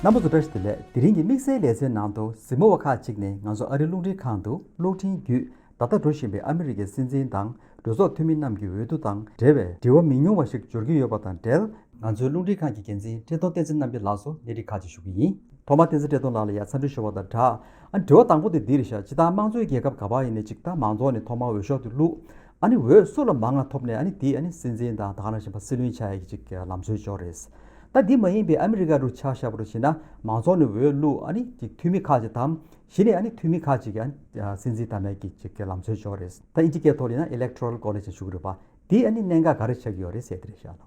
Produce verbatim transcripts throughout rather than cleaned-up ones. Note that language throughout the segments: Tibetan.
རྣམ་པ་ཚོ་བཀྲ་ཤིས་བདེ་ལེགས། དེ་རིང་གི་དམིགས་བསལ་ལེ་ཚན་ནང་དུ་གཟིགས་མོ་བ་ཁག་ཅིག་ནས་ང་ཚོ་ཨ་རིའི་རླུང་འཕྲིན་ཁང་དུ་གློག་འཕྲིན་བརྒྱུད་ད་ལྟ་འགྲོ་བཞིན་པའི་ཨ་མི་རི་ཀའི་སྲིད་འཛིན་དང་གྲོས་ཚོགས་འཐུས་མི་རྣམས་ཀྱི་འོས་བསྡུ་དང་འབྲེལ་བའི་དྲི་བ་མི་ཉུང་བ་ཞིག་འབྱོར་གྱི་ཡོད་པ་དང་འབྲེལ། ང་ཚོའི་རླུང་འཕྲིན་ཁང་གི་འགན་འཛིན་བཀྲས་མཐོང་བསྟན་འཛིན་རྣམ་རྒྱལ་ལགས་སུ་གནས་འདྲི་ཁག་ཅིག་ཞུ་གི་ཡིན། ཐོག་མར་བསྟན་འཛིན་བཀྲས་མཐོང་ལགས་ལ་ཡ་འཚམས་འདྲི་ཞུ་བ་དང་སྦྲགས། ཨ་ནི་དྲི་བ་དང་པོ་དེ་འདི་རེད་ཤག་སྤྱིར་བཏང་དམངས་གཙོའི་རྒྱལ་ཁབ་ག་པར་ཡིན་ནའི་ཅིག་ད་མང་ཚོགས་ནས་ཐོག་མར་འོས་ཤོག་དེ་བླུགས། ཨ་ནི་འོས་སུ་ལ་མང་ང་ཐོབ་ནས་ཨ་ནི་དེ་ཨ་ནི་སྲིད་འཛིན་དང་ད་ག་ནང་བཞིན་པ་སྲིད་བློན་ཆགས་ཡག་གི་ཅིག་ལམ་སྲོལ་ཅིག་ཡོད་རེད། ད་འདི་མ་ཡིན་པའི་ཨ་མི་རི་ཀ་རུ་ཆ་བཞག་པ་རུ་བྱས་ན་མང་ཚོགས་ནས་འོས་བླུགས། ཨ་ནི་ཅིག་འཐུས་མི་ཁག་ཅིག་དམ། གཞི་ནས་ཨ་ནི་འཐུས་མི་ཁག་ཅིག་གིས་ཨ་ནི་སྲིད་འཛིན་དམ་ཡག་གི་ཅིག་ལམ་སྲོལ་ཅིག་ཡོད་རེད། ད་ཨིན་ཇི་སྐད་ཐོག་ལ་ཡིན་ན་Electoral College ཞེས་ཞུ་གི་རེད་པ། དེ་ཨ་ནི་གནད་འགག་ག་རེ་ཆགས་ཀྱི་ཡོད་རེད་ཟེར་དེ་རེད་ཤག་ལ།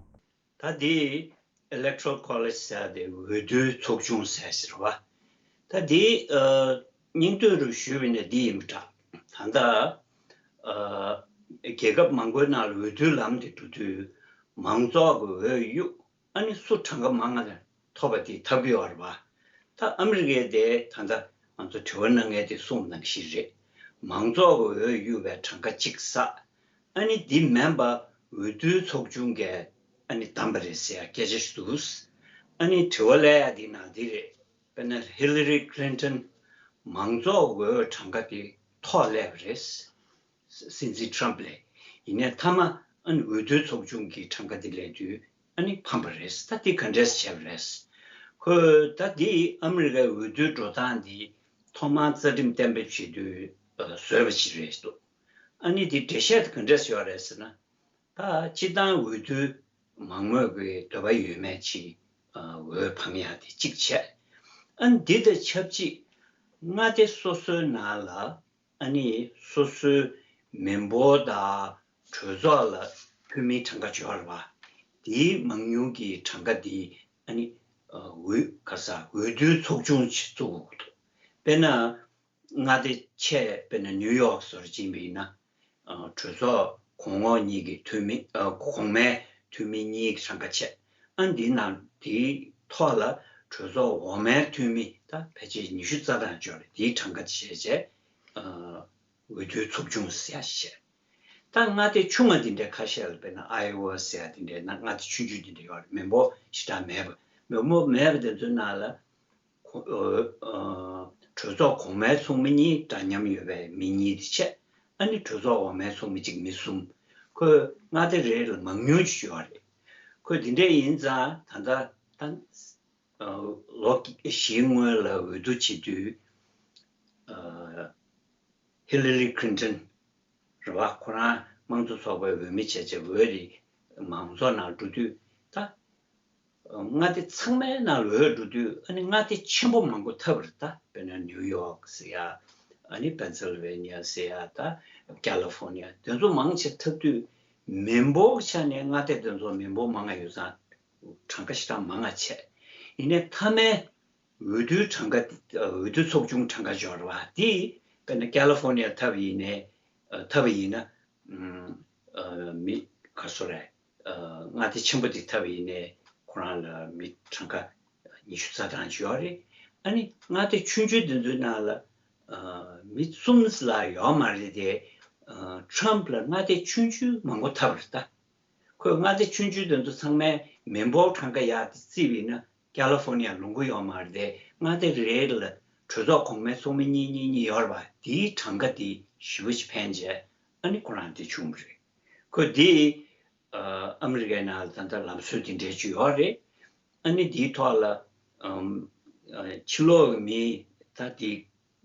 ད་འདི་Electoral College ཟེར་དེ་འོས་བསྡུའི་ཚོགས་ཆུང་ཟེར་ཟེར་བ། ད་འདི་ཨ་སྙིང་དོན་རུ་ཞུས་པ་ཡིན་ན་འདི་ཡིན་པ་འདྲ། ད་ལྟ་ཨ་རྒྱལ་ཁབ་མང་པོའི་ནང་ལ་འོས་བསྡུའི་ལམ་དེ་འགྲོ་དུས་མང་ཚོགས་ཀྱི་འོས་གཡུག་ཨ་ནི་སུ་གྲངས་ཀ་མང་ང་ཐོབ་པ་དེ་ཐོབ་ཀྱི་ཡོད་རེད་པ། ད་ཨ་མི་རི་ཀའི་དེ་ད་ལྟ་ང་ཚོ་དྲི་བ་གནང་མཁན་དེ་གསུངས་གནང་གི་ཞིག་རེད། མང་ཚོགས་ཀྱི་འོས་གཡུག་པའི་གྲངས་ཀ་གཅིག་བསགས། ཨ་ནི་འདི་མིན་པ་འོས་བསྡུའི་ཚོགས་ཆུང་གིས་ཨ་ནི་བདམས་པ་རེད་ཟེར་ཡ་སྐད་ཆ་ཞིག་འདུག་ཨ་ནི་དྲི་བ་སླེབས་ཡ་འདི་ནང་འདི་རེད། དཔེར་ན་Hillary Clinton མང་ཚོགས་འོས་གྲངས་ཀ་དེ་ཐོག་སླེབས་པ་རེད། སྲིད་འཛིན་Trump ལས། ཡིན་ནའི་མཐའ་མ་ཨ་ནི་འོས་བསྡུའི་ཚོགས་ཆུང་གི་གྲངས་ཀ་དེ་སླེབས་དུས་ཨ་ནི་ཕམ་པ་རེད། ད་དེ་ག་འདྲས་བྱས་པ་རེད། ཁོས་ད་དེ་ཨ་མི་རི་ཀའི་འོས་བསྡུའི་འགྲོ་སྟངས་འདི་ཐོག་མར་རྩ་ཁྲིམས་གཏན་འབེབས་བྱེད་དུས་ཨ་བཟོས་པ་ཅིག་རེད་འདུག་ཨ་ནི་དེ་འགྲེལ་བཤད་དེ་ག་འདྲས་ཡོད་རེད་ཟེར་ན། ད་སྤྱིར་བཏང་འོས་བསྡུ་མང་མོས་ཀྱི་འདོད་པ་ཡོད་མེད་ཅིག་འོས་འཕང་ཡག་དེ་གཅིག་བྱས། ཨ་ནི་འདི་དང་ཆབས་ཅིག་མངའ་སྡེ་སོ་སོའི་ནང་ལ་ཨ་ནི་སོ་སོའི་མི་འབོར་དང་གྲོས་ཚོགས་ལ་འཐུས་མིའི་གྲངས་ཀ་འབྱོར་བ། དེའི་མང་ཉུང་གི་གྲངས་ཀ་དེ་ཨ་ནི་འོས་ག་ས་འོས་བསྡུའི་ཚོགས་ཆུང་ཅིག་བཙུགས་དགོས་འདུག་དཔེར་ན། མངའ་སྡེ་ཆེ་དཔེར་ན་ནིའུ་ཡོག་སོགས་ཅིག་ཡིན་པ་ཡིན་ན། ཨ་གྲོས་ཚོགས་གོང་འོག་གཉིས་ཀྱི་འཐུས་མི་ཨ་གོང་མའི་འཐུས་མི་གཉིས་ཀྱི་གྲངས་ཀ་བྱས། ཨ་འདིའི་ནང་དེའི་ཐོག་ལ་གྲོས་ཚོགས་འོག་མའི་འཐུས་མི་ད་ཕལ་ཆེར་ཉི་ཤུ་རྩ་གྲངས་ཅིག་ཡོད་རེད། དེའི་གྲངས་ཀ་བྱས་བྱས་ཨ་འོས་བསྡུའི་ཚོགས་ཆུང་ཟེར་ཡ་ཞིག་བྱས། ད་མངའ་སྡེ་ཆུང་བ་འདི་འདྲའི་ཁ་ཤས་ལ་དཔེར་ན་ཨའི་ཝ་ཟེར་ཡ་འདི་འདྲའི་ནང་མངའ་སྡེ་ཆུང་ཆུང་འདི་འདྲ་ཡོད་རེད། མི་འབོར་ཞེ་དྲག་མེད་པ། མི་འབོར་མེད་པ་དེ་ཚོའི་ནང་ལ། ཁོ་ཨ་ཨ་གྲོས་ཚོགས་གོང་མའི་ཚོགས་མི་གཉིས་འདྲ་མཉམ་ཡོད་པའི་མི་གཉིས་དེ་བྱས། ཨ་ནི་གྲོས་ཚོགས་འོག་མའི་ཚོགས་མི་གཅིག་མི་གསུམ། ཁོས་མངའ་སྡེ་རེ་ལ་མང་ཉུང་ཅིག་ཡོད་རེད། ཁོས་འདི་འདྲ་ཡིན་ཙང་ད་ལྟ་ད་ཨ་ལོ་བཞིའི་སྔོན་ལ་འོས་བསྡུ་བྱེད་དུས་ཨ་Hillary Clinton རེད་བ། ཁོ་རང་དམངས་གཙོ་ཚོགས་པའི་འོས་མི་བྱས་བྱས་འོས་དེ་མང་ཚོགས་ནང་འགྲོ་དུས་ད། མངའ་སྡེ་ཚང་མའི་ནང་ལ་འོས་འགྲོ་དུས་ཨ་ནི་མངའ་སྡེ་ཆེན་པོ་མང་པོ་འཐབ་པ་རེད་ད། དཔེར་ན་ནིའུ་ཡོག་ཟེར་ཡ། ཨ་ནི་པེན་སིལ་ཝེ་ནི་ཡ་ཟེར་ཡ། ད་ཀ་ལི་ཧྥོ་ནི་ཡ། དེ་ཚོ་མང་ཆེ་འཐབ་དུས་མི་འབོར་གྱི་ཆ་ནས་མངའ་སྡེ་དེ་ཚོ་མི་འབོར་མང་ང་ཡོད་ཙང་གྲངས་ཀ་ཞེ་དྲག་མང་ང་བྱས། ཡིན་ནའི་མཐའ་མའི་འོས་བསྡུའི་གྲངས་ཀ་འོས་བསྡུ་ཚོགས་ཆུང་གྲངས་ཀ་འབྱོར་བ་དེ་དཔེར་ན་ཀ་ལི་ཧྥོ་ནི་ཡ་འཐབ་པ་ཡིན་ནའི་འཐབ་པ་ཡིན་ན། ཨ་མི་ག་སོ་རེད། ཨ་མངའ་སྡེ་ཆེན་པོ་དེ་འཐབ་པ་ཡིན་ནའི་ཁོ་རང་ལ་མི་གྲངས་ཀ་ཉི་ཤུ་རྩ་གྲངས་ཅིག་ཡོད་རེད། ཨ་ནི་མངའ་སྡེ་ཆུང་ཆུང་དེ་ཚོའི་ནང་ལ་ཨ་མི་གསུམ་ལ་ཡོད་མ་རེད་དེ། ཨ་Trump ལ་མངའ་སྡེ་ཆུང་ཆུང་མང་པོ་འཐབ་པ་རེད་ད། ཁོས་མངའ་སྡེ་ཆུང་ཆུང་དེ་ཚོ་ཚང་མའི་མི་འབོར་གྲངས་ཀ་ཡར་རྩིས་པ་ཡིན་ན་ཀ་ལི་ཧྥོ་ནི་ཡ་ལོངས་ཀྱི་ཡོད་མ་རེད་དེ། མངའ་སྡེ་རེ་ལ་གྲོས་ཚོགས་གོང་མའི་ཚོགས་མི་གཉིས་གཉིས་གཉིས་ཡོད་རེད་པ། དེའི་གྲངས་ཀ་དེ་ཞེ་པོ་ཅིག་འཕེལ་བྱས། ཨ་ནི་ཁོ་རང་དེ་བྱུང་བ་རེད། ཁོས་དེ་ཨ་ཨ་མི་རི་ཀའི་ནང་ལ་ད་ལྟ་ལམ་སྲོལ་དེ་འདྲའི་ཅིག་ཡོད་རེད། ཨ་ནི་དེའི་ཐོག་ལ་ཨམ་ཨ་ཕྱི་ལོགས་ཀྱི་མི་ད་དེ་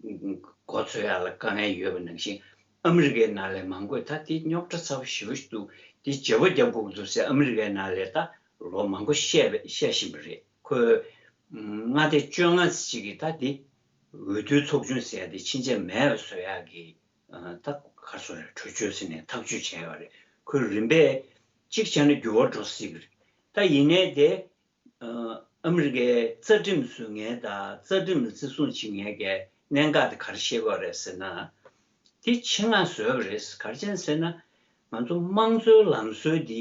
མགོ་ཚོས་ཡག་ལ་དཀའ་ངལ་ཡོད་པ་ནང་བཞིན། ཨ་མི་རི་ཀའི་ནང་ལ་མང་པོས་ད་དེ་རྙོག་དྲ་ཚ་པོ་ཞེ་པོ་ཞིག་འདུག་དེ་བརྗེ་པོ་རྒྱབ་དགོས་འདུག་ཟེར་ཨ་མི་རི་ཀའི་ནང་ལ་ད་ལོ་མང་པོ་བཤད་པ་བཤད་བཞིན་པ་རེད། ཁོས་ཨམ་མངའ་སྡེ་བཅོ་ལྔ་ཅིག་གིས་ད་དེ་འོས་བསྡུའི་ཚོགས་ཆུང་ཟེར་ཡ་དེ་ཕྱིན་ཆད་མེད་པ་བཟོ་ཡག་གི་ཨ་ད་ག་རེ་ཟེར་རེད། གྲོས་ཆོད་ཟེར་ནས་ཐག་གཅོད་བྱས་ཡོད་རེད། ཁོས་རིམ་པས་གཅིག་བྱས་ན་འགྱུར་བ་འགྲོ་སྲིད་ཀྱི་རེད། ད་ཡིན་ནའི་དེ་ཨ་ཨ་མི་རི་ཀའི་རྩ་ཁྲིམས་བཟོ་མཁན་དང་རྩ་ཁྲིམས་ལ་བརྩི་སྲུང་བྱེད་མཁན་གྱི་གནད་འགག་དེ་ག་རེ་བཤད་ཀྱི་ཡོད་རེད་ཟེར་ན། དེ་ཆེད་མངགས་བཟོས་པ་རེད། ག་རེ་བྱས་ཟེར་ན། ང་ཚོ་དམངས་གཙོའི་ལམ་སྲོལ་འདི་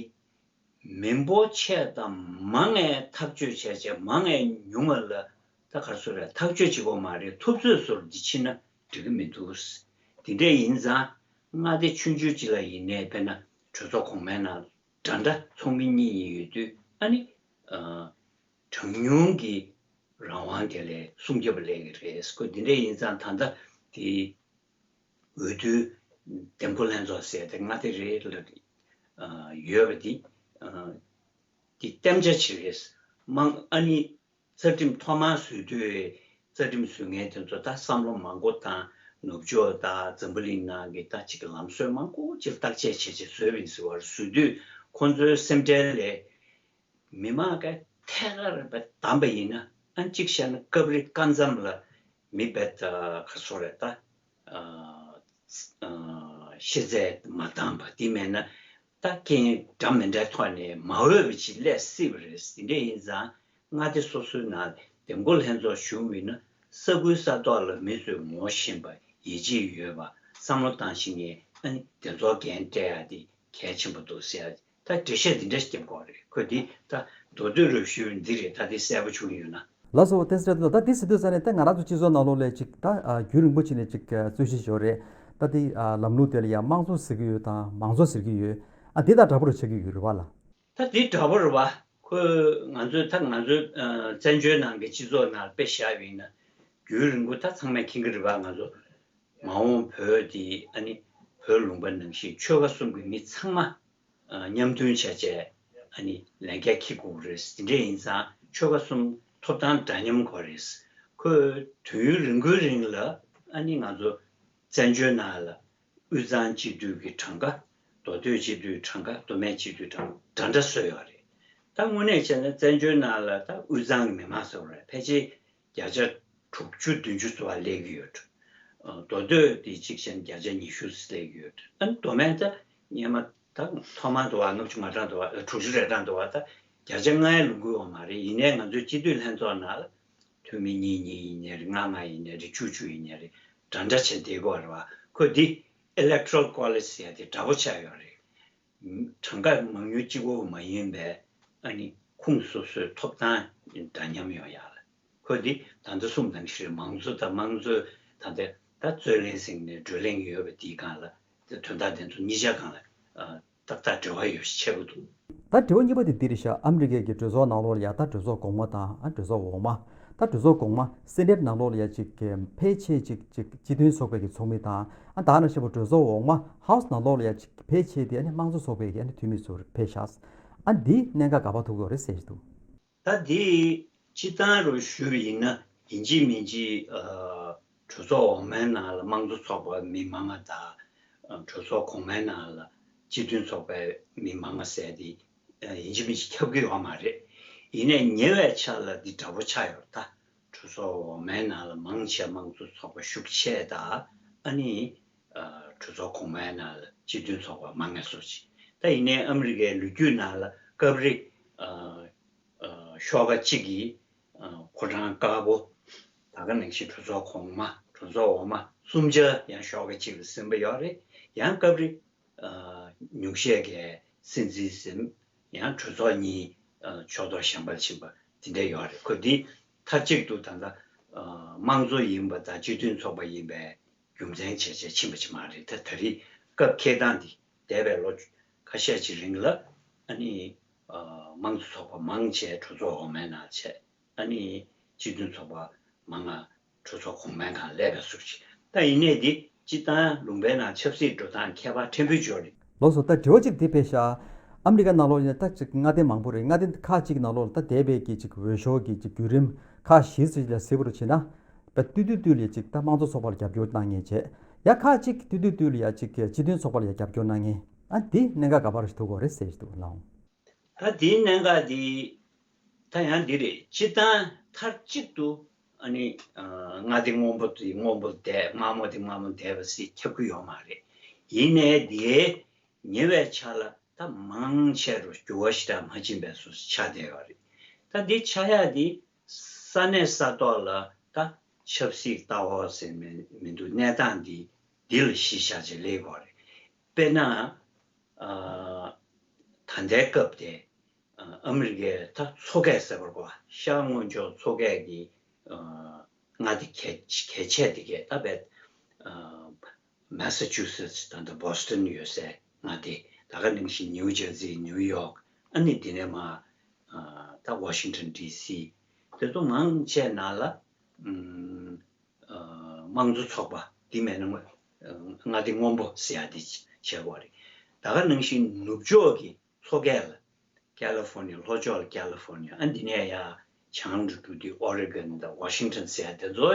མི་འབོར་ཆེ་དང་མང་ངས་ཐག་གཅོད་བྱས་བྱས་མང་ངས་ཉུང་བ་ལ་ད་ག་རེ་ཟེར་རེད། ཐག་གཅོད་བྱེད་དགོས་མ་རེད། ཐུབ་ཚོད་བཟོ་འདི་ཕྱིན་ན་འགྲིག་གི་མི་འདུག་དེ་འདྲ་ཡིན་ཙང་མངའ་སྡེ་ཆུང་ཆུང་ཅིག་ལ་ཡིན་ནའི་དཔེར་ན་གྲོས་ཚོགས་གོང་མའི་ནང་འདྲ་འདྲ་ཚོགས་མི་གཉིས་གཉིས་ཡོད་དུས་ཨ་ནི་ཨ་གྲངས་ཉུང་གི་ རང་དབང་དེ་ལས་སྲུང་སྐྱོབ་ལས་ཀྱི་རེད། ཁོ་འདི་འདྲ་ཡིན་ཙང་ད་ལྟ་དེ་འོས་བསྡུའི་འདེམས་བསྐོ་ལྷན་ཚོགས་ཟེར་དེ་མངའ་སྡེ་རེ་ལ་ཡོད་པ་འདི་དེ་གཏན་འཇགས་ཅིག་རེད། མང་ཨ་ནི་རྩ་ཁྲིམས་ཐོག་མར་བཟོས་དུས་རྩ་ཁྲིམས་བཟོ་མཁན་དེ་ཚོ་ད་བསམ་བློ་མང་པོ་དང་ནུབ་ཕྱོགས་དང་འཛམ་བུ་གླིང་ནང་གི་ད་ཅིག་ལམ་སྲོལ་མང་པོ་ཅིག་བརྟག་དཔྱད་བྱས་བྱས་བཟོས་པ་ཡིན་ཟེར་བ་རེད། བཟོས་དུས་ཁོང་ཚོའི་སེམས་ཁྲལ་ལས། མི་མང་གི་ཐད་ཀར་བདམས་པ་ཡིན་ན་ཨ་གཅིག་བཤད་ན་སྐབས་རེ་སྐབས་མཚམས་ལ་མི་བེད་ག་སོ་རེད་ད། ཤེས་ཚད་མ་འདང་པ་དེ་མེད་ན་ད་རྐྱེན་འདྲ་མི་འདྲའི་ཐོག་ནས་མ་འོས་པ་ཅིག་སླེབས་སྲིད་པ་རེད། དེ་འདྲ་ཡིན་ཙང་མངའ་སྡེ་སོ་སོའི་ནང་འདེམས་བསྐོ་ལྷན་ཚོགས་ཞུགས་པ་ཡིན་ན་ས་ཁུལ་ས་ཐོག་ལ་མི་ཚོས་ངོ་ཤེས་པ་ཡིད་ཆེས་ཡོད་པ་བསམ་བློ་བཏང་ཤེས་མཁན་ཨ་ནི་དེ་ཚོ་འགན་སྤྲད་ཡ་དེ་གལ་ཆེན་པོ་འདུག་ཟེར་ཡ། ད་འགྲེལ་བཤད་འདི་འདྲ་ཞིག་རྒྱབ་དགོས་རེད། ཁོས་འདི་ད་མདོ་སྟོད་རུ་ཞུས་འདི་རེད། ད་འདི་གསལ་པོ་བྱུང་ཡོད་ན། ལགས་སོ། བསྟན་འཛིན་ལགས། ད་འདི་ཟེར་དུས་ཙ་ནས་ད་ང་རང་ཚོ་སྤྱི་ཚོགས་ནང་ལོགས་ལ་ཅིག་ད་རྒྱུན་རིང་པོ་ཅིག་ནས་ཅིག་རྩོད་གཞི་ཞིག་ཡོད་རེད། ད་འདི་ལམ་ལུགས་དེ་ལ་ཡང་དམངས་གཙོ་ཟེར་གྱི་ཡོད་དང་མང་གཙོ་ཟེར་གྱི་ཡོད། ཨ་འདི་དང་འདྲ་པོ་རུ་ཆགས་ཀྱི་ཡོད་རེད་བ་ལ། ད་འདི་འདྲ་པོ་རེད་བ། ཁོས་ང་ཚོའི་ད་ང་ཚོའི་བཙན་བྱོལ་ནང་གི་སྤྱི་ཚོགས་ནང་དཔེ་བཞག་པ་ཡིན་ན་རྒྱུན་རིང་པོ་ད་ཚང་མས་མཁྱེན་གྱི་རེད་བ། ང་ཚོ་མ་འོངས་བོད་དེ་ཨ་ནི་བོད་ལུང་པ་ནང་བཞིན་ཆོལ་ཁ་གསུམ་གྱི་མི་ཚང་མ་མཉམ་མཐུན་བྱས་བྱས་ཨ་ནི་ལས་འགན་འཁྱེར་དགོས་རེད། དེ་འདྲ་ཡིན་ཙང་ཆོལ་ཁ་གསུམ་ཐོབ་ཐང་འདྲ་མཉམ་དགོས་རེད། ཁོས་དུས་ཡུན་རིང་པོའི་རིང་ལ་ཨ་ནི་ང་ཚོ་བཙན་བྱོལ་ནང་ལ་དབུས་གཙང་སྤྱི་འཐུས་ཀྱི་གྲངས་ཀ། མདོ་སྟོད་སྤྱི་འཐུས་གྲངས་ཀ། མདོ་སྨད་སྤྱི་འཐུས་གྲངས་ཀ་འདྲ་འདྲ་བཟོས་ཡོད་རེད། ད་དངོས་གནས་བྱས་ན་བཙན་བྱོལ་ནང་ལ་ད་དབུས་གཙང་གི་མི་མང་ཟེར་བ་རེད། ཕལ་ཆེར་བརྒྱ་ཆ་དྲུག་ཅུ་བདུན་ཅུ་ཙམ་པ་སླེབས་ཀྱི་ཡོད། མདོ་སྟོད་དེ་གཅིག་བྱས་ན་བརྒྱ་ཆ་ཉི་ཤུ་སླེབས་ཀྱི་ཡོད། ཨ་ནི་མདོ་སྨད་ད་སྔོན་མ་ད་ཐོག་མར་འདུག་བ། ལྔ་བཅུ་ང་གྲངས་འདུག་བ། དྲུག་ཅུ་རེ་གྲངས་འདུག་བ། ད་བརྒྱ་ཆ་ལྔའི་ལོངས་སྐུ་ཡོད་མ་རེད། ཡིན་ནའི་ང་ཚོའི་སྤྱི་འཐུས་ལྷན་ཚོགས་ནང་ལ་འཐུས་མི་གཉིས་གཉིས་ཡིན་ནའི་རེད། ལྔ་ལྔ་ཡིན་ནའི་རེད། བཅུ་བཅུ་ཡིན་ནའི་རེད། འདྲ་འདྲ་བྱས་བསྡད་དགོས་རེད་བ། ཁོས་འདི་Electoral College ཟེར་ཡ་དེ་འདྲ་པོ་ཆགས་ཡོད་རེད། གྲངས་ཀ་མང་ཉུང་གཅིག་པོ་མ་ཡིན་པའི་ཨ་ནི་ཁུངས་སོ་སོའི་ཐོབ་ཐང་འདྲ་མཉམ་ཡོང་ཡ་ལ། ཁོས་འདི་ད་ལྟ་གསུངས་དང་ཞིག་མང་གཙོ་དང་དམངས་གཙོའི་ད་ལྟ་ད་རྩོད་གླེང་ཟིན་ནས་བགྲོ་གླེང་ཡོད་པ་འདིའི་སྒང་ལ་དེ་དོན་དག་དེ་ཚོ་གཉིས་ཆ་སྒང་ལ་ཏག་ཏག་འབྲེལ་བ་ཡོད་ཤས་ཆེ་པོ་འདུག་ད་དྲི་བ་གཉིས་པ་དེ་འདི་རེད་ཤག་ཨ་མི་རི་ཀའི་གི་གྲོས་ཚོགས་ནང་ལོགས་ལ་ཡ་ད་གྲོས་ཚོགས་གོང་མ་དང་ཨ་གྲོས་ཚོགས་འོག་མ། ད་གྲོས་ཚོགས་གོང་མ་སེ་ནེ་ཊི་ནང་ལོགས་ལ་ཡ་ཅིག་གི་ཕལ་ཆེར་ཅིག་ཅིག་སྤྱི་མཐུན་ཚོགས་པའི་གི་ཚོགས་མི་དང་ཨ་ད་ནང་བཞིན་པ་གྲོས་ཚོགས་འོག་མ་ཧའུ་སི་ནང་ལོགས་ལ་ཡ་ཅིག་ཕལ་ཆེར་དེ་ཨ་ནི་དམངས་གཙོ་ཚོགས་པའི་གི་ཨ་ནི་འཐུས་མི་ཚོར་ཕེབས་ཤག་ཨ་འདི་གནད་འགག་ག་པར་ཐུག་ཡོད་རེད་ཟེར་གྱི་འདུག་ད་འདི་སྤྱི་བཏང་རུ་ཞུས་པ་ཡིན་ན་ཡིན་གཅིག་མིན་གཅིག་ཨ་གྲོས་ཚོགས་འོག་མའི་ནང་ལ་དམངས་གཙོ་ཚོགས་པ་མི་མང་ང་དང་གྲོས་ཚོགས་གོང་མའི་ནང་ལ་སྤྱི་མཐུན་ཚོགས་པའི་མི་མང་ང་ཟེར་དེ་ཡིན་གཅིག་མིན་གཅིག་ཁྱབ་ཀྱི་ཡོད་མ་རེད། ཡིན་ནའི་ཉེ་བའི་ཆར་ལ་འདི་འདྲ་པོ་ཆགས་ཡོད་རེད། ད་གྲོས་ཚོགས་འོག་མའི་ནང་ལ་མང་ཆེ་དམངས་གཙོ་ཚོགས་པ་ཤུགས་ཆེ་དང་ཨ་ནི་གྲོས་ཚོགས་གོང་མའི་ནང་ལ་སྤྱི་མཐུན་ཚོགས་པ་མང་ངེས་སོ་ཅིག་ད་ཡིན་ནའི་ཨ་མི་རི་ཀའི་ལོ་རྒྱུས་ནང་ལ་སྐབས་རེ་ཤོག་ཁག་གཅིག་གིས་ཕོ་བྲང་དཀར་པོ་ད་ག་ནང་བཞིན་གྲོས་ཚོགས་གོང་མ་གྲོས་ཚོགས་འོག་མ་གསུམ་ཆར་ཡང་ཤོག་ཁག་གཅིག་ལ་ཟིན་པ་ཡོད་རེད། ཡང་སྐབས་རེ་ཉུང་ཤས་ཀྱིས་སྲིད་འཛིན་ཟིན། ཡང་གྲོས་ཚོགས་གཉིས་ཕྱོགས་གཏོགས་གཞན་པར་ཕྱིན་པ་དེ་འདྲ་ཡོད་རེད། ཁོ་འདི་མཐའ་གཅིག་ཏུ་ད་ལྟ་དམངས་གཙོ་ཡིན་པ་དང་སྤྱི་མཐུན་ཚོགས་པ་ཡིན་པའི་རྒྱུ་མཚན་བྱས་བྱས་ཕྱིན་པ་ཅིག་མ་རེད། ད་ད་རེས་སྐབས་འཁེལ་སྟངས་འདི་འདས་པའི་ལོ་ཁ་ཤས་ཅིག་རིང་ལ་ཨ་ནི་དམངས་གཙོ་ཚོགས་པ་མང་ཆེ་གྲོས་ཚོགས་འོག་མའི་ནང་བྱས། ཨ་ནི་སྤྱི་མཐུན་ཚོགས་པ་མང་ང་གྲོས་ཚོགས་གོང་མའི་ནང་སླེབས་པའི་ཟུར་ཅིག་ད་ཡིན་ནའི་འདི་སྤྱི་བཏང་ལུང་པའི་ནང་ཆབ་སྲིད་འགྲོ་སྟངས་ཁྱད་པར་ཕྲན་བུ་ཅིག་ཡོད་རེད། ལགས་སོ། ད་དྲི་བ་གཅིག་འདི་ཕེབས་ཤག་ཨ་མི་རི་ཀ་ནང་ལོགས་ཡིན་ན་ད་ཅིག་མངའ་སྡེ་མང་པོ་རེད། མངའ་སྡེ་ཁག་ཅིག་ནང་ལོགས་ལ་ད་འདས་པའི་གི་ཅིག་འོས་ཤོག་གི་ཅིག་བརྒྱུད་རིམ་ཁག་བཞི་ཙམ་ལ་གཟིགས་པ་རུ་བྱས་ན། བལ་ཏུས་ཏུས་ཏུས་ལ་ཅིག་ད་དམངས་གཙོ་ཚོགས་པ་ལ་རྒྱབ་སྐྱོར་གནང་མཁན་བྱས། ཡ་ཁག་ཅིག་ཏུས་ཏུས་ཏུས་ལ་ཡ་ཅིག་སྤྱི་མཐུན་ཚོགས་པ་ལ་ཡ་རྒྱབ་སྐྱོར་གནང་མཁན། ཨ་འདི་གནད་འགག་ག་པར་ཐུག་གོ་རེད་ཟེར་འདུག་ལགས། ད་འདིའི་གནད་འགག་འདི་ད་ཡང་འདི་རེད། སྤྱི་བཏང་མཐའ་གཅིག་ཏུ་ཨ་ནི་མངའ་སྡེ་སྔོན་པོ་དེ་སྔོན་པོ་འདས། དམའ་མོ་དེ་དམའ་མོ་འདས་པ་ཞིག་ཁྱབ་ཀྱི་ཡོད་མ་རེད། ཡིན་ནའི་འདིའི་ཉེ་བའི་ཆར་ལ་ད་མང་ཆེ་རུ་འགྱུར་བ་ཞེ་དྲག་མ་ཕྱིན་པའི་བཟོ་ཆགས་བསྡད་ཡོད་རེད། ད་འདི་ཆགས་ཡག་འདི་ས་གནས་ས་ཐོག་ལ་ད་ཆབ་སྲིད་ལྟ་བ་ཟེར་མི་མི་འདུག་གནས་སྟངས་འདི་འདི་ལ་གཞི་བཞག་བྱས་སླེབས་ཡོད་རེད། དཔེར་ན། ཨ། ད་ལྟའི་སྐབས་དེ་ཨ་མི་རི་ཀའི་ད་མཚོ་སྐད་ཟེར་བར་གོ་ཤར་སྔོན་ཕྱོགས་མཚོ་སྐད་ཀྱི་ཨ་མངའ་སྡེ་གལ་གལ་ཆེ་དེ་གས་ད་བས་ཨ་མེ་ས་ཅུ་སེ་ཊི་ད་ལྟ་བོ་སི་ཊོན་ཡོད་སའི་མངའ་སྡེ། ད་ག་ནང་བཞིན་ནིའུ་ཇར་སི། ནིའུ་ཡོག་ཨ་ནི་དེ་ནས་མར་ཨ་ད་ཝ་ཤིང་ཊོན་ཌི་སི། ད་ དེ་ཚོ་མང་ཆེ་ནང་ལ་ཨམ་ཨ་དམངས་གཙོ་ཚོགས་པ་འདི་མེད་ན་མངོན་ཨ་མངའ་སྡེ་སྔོན་པོ་ཟེར་ཡ་འདི་བྱེད་དགོས་རེད། ད་ག་ནང་བཞིན་ནུབ་ཕྱོགས་ཀྱི་མཚོ་ཁ་ལ་ཀ་ལི་ཧྥོར་ནི་ཡ། ལྷོ་ཕྱོགས་ལ་ཀ་ལི་ཧྥོར་ནི་ཡ། ཨ་འདི་ནས་ཡ་བྱང་དུ་འགྲོ་དུས་ཨོ་རི་གོན་དང་ཝ་ཤིང་ཊོན་ཟེར་ཡ་དེ་ཚོ་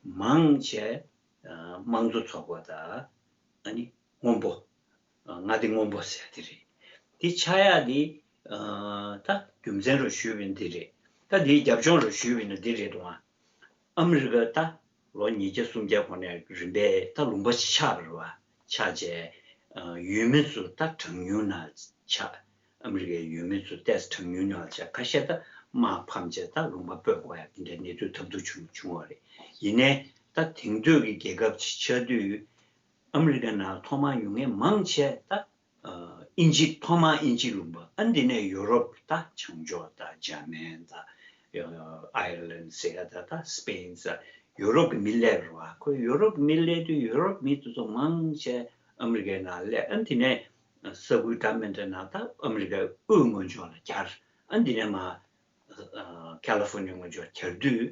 མང་ཆེ་ཨ་དམངས་གཙོ་ཚོགས་པ་དང་ཨ་ནི་སྔོན་པོ། ཨ་མངའ་སྡེ་སྔོན་པོ་ཟེར་དེ་རེད། དེ་ཆགས་ཡག་དེ་ཨ་ད་རྒྱུ་མཚན་རུ་ཞུས་པ་ཡིན་དེ་རེད། ད་དེའི་རྒྱབ་ལྗོངས་རུ་ཞུས་པ་ཡིན་ན་དེ་རེད་འདུག་ཨ། ཨ་མི་རི་ཀ་ད་ལོ་ཉིས་བརྒྱ་སུམ་བརྒྱ་གོང་ནས་རིམ་པས་ད་ལུང་པ་ཆགས་པ་རེད་བ། ཆགས་རྗེས་ཨ་ཡུལ་མི་ཚོ་ད་གྲངས་ཉུང་ནང་ཆགས། ཨ་མི་རི་ཀའི་ཡུལ་མི་ཚོ་ཏོག་ཙམ་གྲངས་ཉུང་ནང་ཆགས། ཁ་ཤས་ད་དམག་ཕམ་བྱས་ད་ལུང་པ་སྤོས་དགོས་ཡ་དེ་འདྲའི་གནས་ཚུལ་ཐབས་སྡུག་བྱུང་བྱུང་བ་རེད། ཡིན་ནའི་ད་དེང་དུས་ཀྱི་རྒྱལ་ཁབ་ཅིག་ཆགས་དུས་ཨ་མི་རི་ཀ་ནང་ཐོག་མར་ཡོང་མཁན་མང་ཆེ་ད་ཨ་དབྱིན་ཇི། ཐོག་མར་དབྱིན་ཇི་ལུང་པ། ཨ་འདི་ནས་ཡུ་རོབ་ད་བྱང་ཕྱོགས་ད་འཇར་མན་ད་ཨ་ཨའི་ལན་ཟེར་ཡ་ད་ད་སི་པེན་ད་ཡུ་རོབ་ཀྱི་མི་སླེབས་རེད་བ། ཁོ་ཡུ་རོབ་ཀྱི་མི་སླེབས་དུས་ཡུ་རོབ་མི་དེ་ཚོ་མང་ཆེ་ཨ་མི་རི་ཀའི་ནང་སླེབས། ཨ་འདི་ནས་ས་ཁུལ་འདྲ་མི་འདྲ་ནང་ད་ཨ་མི་རི་ཀའི་དབུས་ངོས་ཕྱོགས་ལ་གྱར། ཨ་འདི་ནས་མར་ཨ་ཀ་ལི་ཧྥོར་ནི་ཡ་ངོས་ཕྱོགས་གྱར་དུས་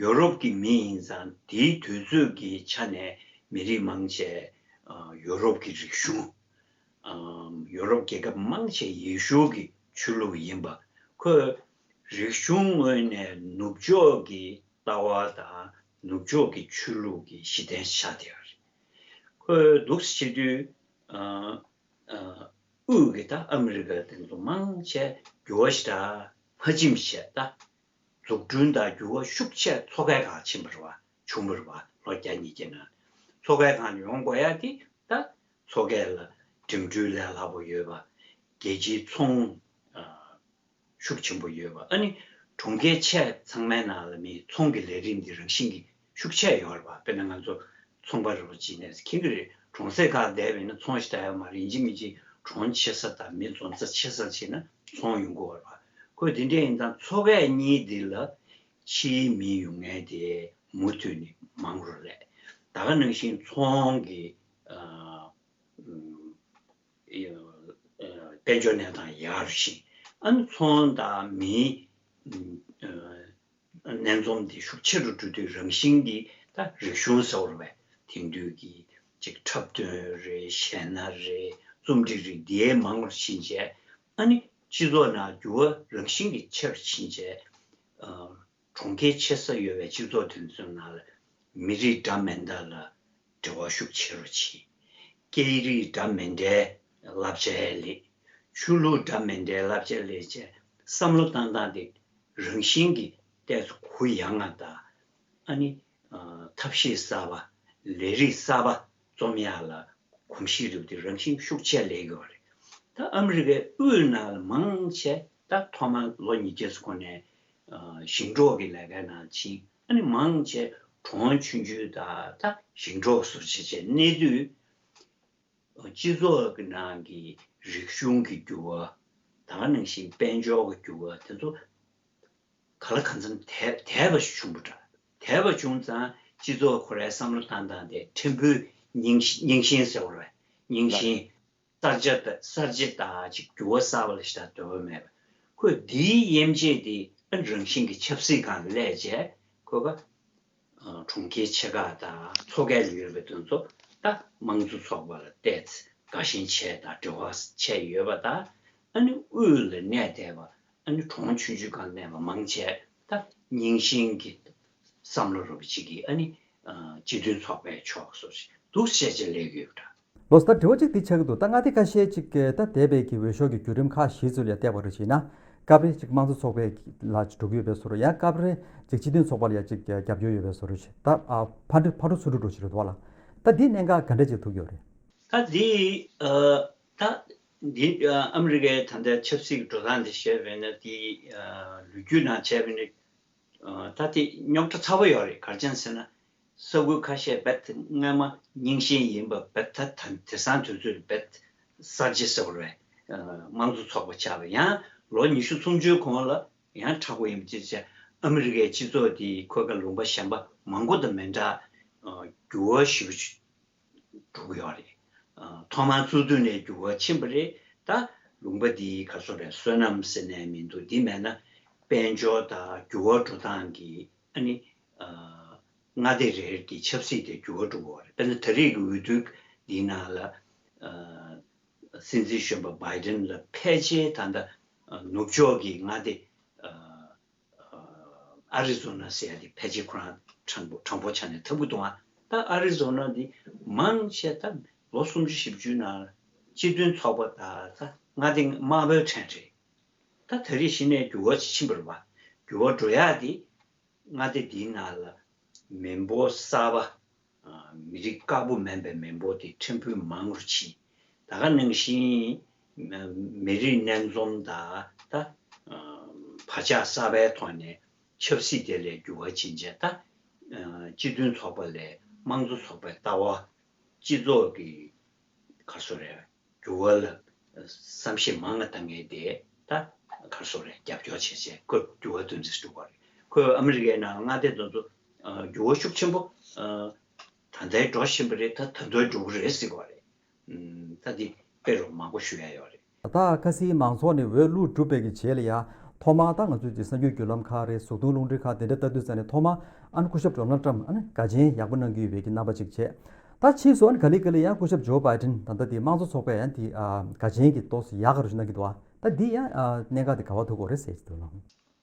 ཡུ་རོབ་ཀྱི་མི་ཡིན་ཙང་དེའི་དུས་ཚོད་ཀྱི་ཆ་ནས་མི་རིགས་མང་ཆེ་ཨ་ཡུ་རོབ་ཀྱི་རིག་གཞུང་ཨ་ཡུ་རོབ་རྒྱལ་ཁབ་མང་ཆེ་ཡེ་ཤུ་གི་ཆོས་ལུགས་ཡིན་པ། ཁོས་རིག་གཞུང་ངོས་ནས་ནུབ་ཕྱོགས་ཀྱི་ལྟ་བ་དང་ནུབ་ཕྱོགས་ཀྱི་ཆོས་ལུགས་ཀྱི་གཞི་རྟེན་ཆགས་བསྡད་ཡོད་རེད། ཁོས་འདུག་སེ་བྱེད་དུས་ཨ་ཨ་དབུས་ཀྱི་ད་ཨ་མི་རི་ཀ་དེ་ཚོ་མང་ཆེ་འགྱུར་བ་ཞེ་དྲག་མ་ཕྱིན་བྱས་ད། འཛུགས་སྐྲུན་དང་འགྱུར་བ་ཤུགས་ཆེ་མཚོ་ཁའི་སྒང་ཕྱིན་པ་རེད་བ། བྱུང་བ་རེད་བ། ལོ་བརྒྱ་ཉིས་བརྒྱ་ནང་མཚོ་ཁའི་སྒང་ཡོང་དགོས་ཡ་དེ་ད་མཚོ་ཁ་ལ་འགྲིམ་འགྲུལ་ལས་སླ་པོ་ཡོད་པ། རྒྱལ་སྤྱིའི་ཚོང་ཨ་ཤུགས་ཆེན་པོ་ཡོད་པ། ཨ་ནི་གྲོང་ཁྱེར་ཆེ་ཚང་མའི་ནང་ལ་མི་ཚོང་གི་ལས་རིགས་འདི་རང་བཞིན་གྱི་ཤུགས་ཆེ་ཡོད་རེད་བ། དཔེར་ན་ང་ཚོ་ཚོང་པ་རེད་བ་ཅིག་ནས་མཁྱེན་གྱི་རེད། གྲོང་གསེབ་ཁག་བསྡད་པ་ཡིན་ན་ཚོང་ཞིག་ལྟ་ཡ་མ་རེད། ཡིན་གཅིག་མིན་གཅིག་གྲོང་ཆེ་ས་དང་མི་འཛོམས་ས་ཆེ་ས་ཕྱིན་ན་ཚོང་ཡོང་གི་ཡོད་རེད་བ། ཁོས་དེ་འདྲ་ཡིན་ཙང་མཚོ་ཁ་གཉིས་འདི་ལ་ཕྱིའི་མི་ཡོང་མཁན་དེ་མུ་མཐུད་ནས་མང་རུ་སླེབས། ད་ག་ནང་བཞིན་ཚོང་གི་ཨ་ཨ་དཔལ་འབྱོར་གནས་སྟངས་ཡག་རུ་ཕྱིན། ཨ་ནི་ཚོང་དང་མིའི་ཨ་སྣ་འཛོམས་དེ་ཤུགས་ཆེ་རུ་འགྲོ་དུས་རང་བཞིན་གྱིས་ད་རིག་གཞུང་ཟེར་བ་རེད་བས། དེང་དུས་ཀྱི་ཅིག་འཁྲབ་སྟོན་རེད། གཞས་སྣ་རེད། རྩོམ་སྒྲིག་རེད། དེ་མང་རུ་ཕྱིན་བྱས། ཨ་ནི་སྤྱི་ཚོགས་ནང་འགྱུར་བ་རང་བཞིན་གྱིས་ཆེ་རུ་ཕྱིན་བྱས། ཨ་གྲོང་ཁྱེར་ཆེ་ས་ཡོད་པའི་སྤྱི་ཚོགས་དེ་ཚོའི་ནང་ལ་མི་རིགས་འདྲ་མི་འདྲ་ལ་འབྲེལ་བ་ཤུགས་ཆེ་རུ་ཕྱིན། སྐད་རིགས་འདྲ་མི་འདྲའི་བསླབ་བྱ་སླེབས། ཆོས་ལུགས་འདྲ་མི་འདྲའི་བསླབ་བྱ་སླེབས་བྱས། བསམ་བློ་བཏང་སྟངས་དེ་རང་བཞིན་གྱིས་ཏོག་ཙམ་གུ་ཡངས་པ་དང་། ཨ་ནི་ཨ་ཐབས་ཤེས་གསར་པ། ལས་རིགས་གསར་པ་རྩོམ་ཡག་ལ་གོམས་གཤིས་རེད་པ། དེ་རང་བཞིན་ཤུགས་ཆེ་སླེབས་ཀྱི་ཡོད་རེད། ད་ཨ་མི་རི་ཀའི་དབུས་ནང་ལ་མང་ཆེ་ད་ཐོག་མར་ལོ་ཉིས་བརྒྱ་ཙམ་གོང་ནས་ཨ་ཞིང་འབྲོག་གི་ལས་ཀའི་ནང་ཕྱིན། ཨ་ནི་མང་ཆེ་གྲོང་ཆུང་ཆུང་དང་ད་ཞིང་འབྲོག་སུ་བྱེད་བྱས་གནས་དུས། སྤྱི་ཚོགས་ཀྱི་ནང་གི་རིག་གཞུང་གི་འགྱུར་བ། ད་ག་ནང་བཞིན་དཔལ་འབྱོར་གྱི་འགྱུར་བ་དེ་ཚོ་ག་ལ་གང་འཚམ་དལ་དལ་བ་ཞིག་བྱུང་བ་འདྲ། དལ་བ་བྱུང་ཙང་སྤྱི་ཚོགས་ཁོ་རའི་བསམ་བློ་བཏང་སྟངས་དེ་ཕྲན་བུ་རྙིང་རྙིང་ཞེན་ཟེར་བ་རེད། རྙིང་ཞེན། གསར་བརྗེ་དང་གསར་བརྗེ་དང་ཅིག་འགྱུར་བ་གསར་པ་ལ་ཞེ་དྲག་འདོད་པ་མེད་པ། ཁོས་འདིའི་དབྱེ་འབྱེད་དེ་ཨ་རང་བཞིན་གྱི་ཆབ་སྲིད་སྒང་སླེབས་བྱས་ཁོ་ག་ཨ་གྲོང་ཁྱེར་ཆེ་ཁག་དང་མཚོ་ཁའི་ལ་ཡོད་པའི་དོན་ཚོ་ད་དམངས་གཙོ་ཚོགས་པ་ལ་བལྟས་ཚེ་དགའ་ཞེན་ཆེ་དང་འབྲེལ་བ་ཆེ་ཡོད་པ་དང་། ཨ་ནི་དབུས་ལ་གནས་བསྡད་པ། ཨ་ནི་གྲོང་ཆུང་ཆུང་སྒང་གནས་པ་མང་ཆེ་ད་རྙིང་ཞེན་གྱི་བསམ་བློ་རུ་བ་ཅིག་གིས་ཨ་ནི་ཨ་སྤྱི་མཐུན་ཚོགས་པའི་ཕྱོགས་སུ་འདུག་བཤད་བྱས་སླེབས་ཡོད་པ་འདྲ། ལགས་སོ། ད་དྲི་བ་གཅིག་འདི་ཆགས་ཀྱི་འདུག་ད་མངའ་སྡེ་ཁ་ཤས་ཅིག་གིས་ད་འདས་པའི་གི་འོས་ཤོག་གི་བརྒྱུད་རིམ་ཁག་གཞི་ཚུལ་ལ་བལྟས་པ་རུ་བྱས་ན། སྐབས་རེ་ཅིག་དམངས་གཙོ་ཚོགས་པའི་ལ་འགྲོ་གི་ཡོད་པའི་བཟོ་འདྲ། ཡང་སྐབས་རེ་ཅིག་སྤྱི་མཐུན་ཚོགས་པ་ལ་ཡང་ཅིག་རྒྱབ་སྐྱོར་ཡོད་པའི་བཟོ་འདྲ་ཞིག་ད་ཨ་ཕར་འགྲོ་ཕར་འགྲོ་ཚུར་འགྲོ་འགྲོ་བཞིན་རེད་འདུག་བ་ལ། ད་འདི་གནད་འགག་ག་འདྲ་ཅིག་ཐུག་ཡོད་རེད། ད་འདི་ཨ་ད་འདི་ཨ་ཨ་མི་རི་ཀའི་ད་ལྟའི་ཆབ་སྲིད་ཀྱི་འགྲོ་སྟངས་འདི་བཤད་པ་ཡིན་ན། འདི་ཨ་ལོ་རྒྱུས་ནང་བྱས་པ་ཡིན་ན། ཨ་ད་དེ་རྙོག་དྲ་ཚ་པོ་ཡོད་རེད། ག་རེ་བྱས་ཟེར་ན། ས་ཁུལ་ཁ་ཤས་རྦད་སྔ་མ་རྙིང་ཞེན་ཡིན་པ་རྦད་ད་ད་དེང་སང་དུས་ཚོད་རྦད་གསར་བརྗེ་ཟེར་བ་རེད། ཨ་དམངས་གཙོ་ཚོགས་པ་ཆགས་པ། ཡང་ལོ་ཉི་ཤུ་སུམ་ཅུའི་གོང་ལ་ཡང་དྲག་པོ་ཡིན་པ་ཅིག་བྱས། ཨ་མི་རི་ཀའི་སྤྱི་ཚོགས་དེ་ཁོ་ག་ལུང་པ་གཞན་པ་མང་པོ་དང་མི་འདྲ། ཨ་འགྱུར་བ་ཞེ་པོ་ཅིག་འགྲོ་གི་ཡོད་རེད། ཨ་ཐོག་མར་བཙུགས་དུས་ནས་འགྱུར་བ་ཕྱིན་པ་རེད། ད་ལུང་པ་འདི་ག་ཚོད་རེད། བསོད་ནམས་ཟེར་ནས་མི་འདུག་འདི་མེད་ན་ དཔལ་འབྱོར་དང་འགྱུར་བ་འགྲོ་སྟངས་ཀྱི་ཨ་ནི་མངའ་སྡེ་རེ་རེ་གི་ཆབ་སྲིད་དེ་འགྱུར་བ་འགྲོ་གི་ཡོད་རེད། དཔེར་ན་ད་རེས་ཀྱི་འོས་བསྡུ་འདིའི་ནང་ལ་སྲིད་འཛིན་གཞོན་པ་བྷའི་ཌེན་ལ་ཕལ་ཆེར་ད་ལྟ་ནུབ་ཕྱོགས་ཀྱི་མངའ་སྡེ་ཨ་རི་ཛོ་ན་ཟེར་ཡ་དེ་ཕལ་ཆེར་ཁོ་རང་དྲང་པོ་དྲང་པོ་ཆགས་ནས་ཐུབ་ཀྱི་འདུག་ཨ། ད་ཨ་རི་ཛོ་ན་འདི་མང་ཆེ་ད་ལོ་སུམ་ཅུ་བཞི་བཅུའི་ནང་སྤྱི་མཐུན་ཚོགས་པ་དང་ད་མངའ་སྡེ་དམར་པོའི་ཁྲོད་རེད། ད་ད་རེས་གཞི་ནས་འགྱུར་བ་ཅིག་ཕྱིན་པ་རེད་པ། འགྱུར་བ་འགྲོ་ཡག་དེ་མངའ་སྡེ་འདིའི་ནང་ལ་མི་འབོར་གསར་པ། མི་རིགས་དཀར་པོ་མིན་པའི་མི་འབོར་དེ་ཕྲན་བུ་མང་རུ་ཕྱིན། ད་ག་ནང་བཞིན་མི་རིགས་སྣ་འཛོམས་དང་ད་བག་ཆགས་གསར་པའི་ཐོག་ནས་ཆབ་སྲིད་དེ་ལ་འགྱུར་བ་ཕྱིན་བྱས། ད་སྤྱི་མཐུན་ཚོགས་པ་ལས་དམངས་གཙོ་ཚོགས་པའི་ལྟ་བ། སྤྱི་ཚོགས་ཀྱི་ག་རེ་ཟེར་དགོས་རེད། འགྱུར་བ་ལ་བསམ་ཤེས་མང་བ་གཏང་མཁན་དེ་ད་ག་རེ་ཟེར་དགོས་རེད། རྒྱབ་སྐྱོར་བྱས་བྱས་ཁོས་འགྱུར་བ་འདི་འདྲ་ཞིག་འགྲོ་གི་རེད། ཁོས་ཨ་མི་རི་ཀའི་ནང་མངའ་སྡེ་དེ་ཚོ་འགྱུར་བ་ཤུགས་ཆེན་པོ་ད་ལྟའི་འགྲོ་བཞིན་པ་རེད། ད་ད་དུང་འགྲོ་གི་རེད་ཟེར་གི་རེད། ད་འདི་དཔེ་རུ་མང་པོ་ཞུ་ཡ་ཡོད་རེད། ད་ཁ་སང་མང་ཚོགས་ནས་འོས་བླུགས་གྲུབ་པའི་གི་རྗེས་ལ་ཡ། ཐོག་མར་ད་ང་ཚོས་ཀྱི་གསར་འགྱུར་བརྒྱུད་ལམ་ཁག་རེད། གཟུགས་མཐོང་རླུང་འཕྲིན་ཁག་དེ་འདྲ་ལྟ་དུས་ཙམ་ནས་ཐོག་མར་ཨ་ནི་སྐུ་ཞབས་ཌོ་ནལ་ཊམ་ཕ་ཨ་ནི་དགའ་ཆེན་ཡག་པོ་གནང་གི་ཡོད་པའི་གི་རྣམ་པ་ཅིག་བྱས། ད་ཕྱིས་སུ་ཨ་ནི་ག་ལེ་ག་ལེ་ཡང་སྐུ་ཞབས་ཇོ་བྷའི་ཌེན་ད་ལྟ་དེ་དམངས་གཙོ་ཚོགས་པས་ཡང་དེ་ཨ་དགའ་ཆེན་གྱི་ཏོག་ཙམ་ཡག་ག་རུ་ཞིག་གནང་གི་འདུག་ཨ། ད་འདི་ཡང་ཨ་གནད་འགག་དེ་ག་བ་ཐུག་གོ་རེད་ཟེར་གྱི་འདུག་ལགས།